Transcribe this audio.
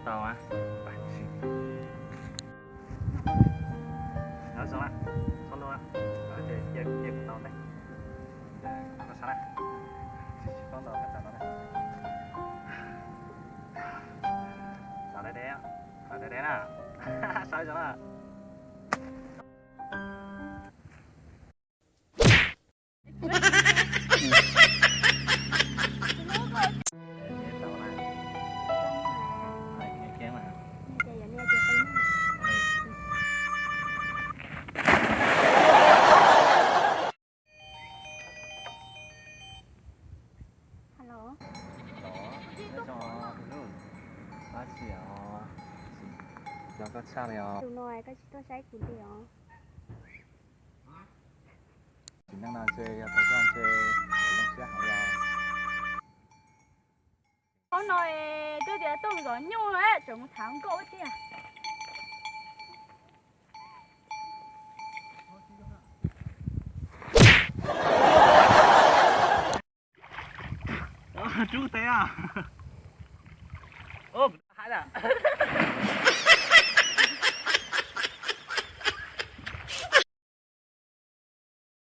Tau, txhob luag, ces cia kuv tau ntej. Koj saib na, tsis tsis paub ntau koj tau no na. Sawv deb deb, sawv deb deb na, saib zoo na. Alo. Alo, nyob zoo, tus nus. Tab sis os, nco koj tshaj li os. Tus no koj tsis tuaj saib kuv li os. Sim neej no ntshe yog tau koj ntshe yuav zoo siab heev li os. Qhov no twb tias tuaj mus zov nyuj no, tseem mus thab nkauj tiag. Rub teb a. Haib lawm.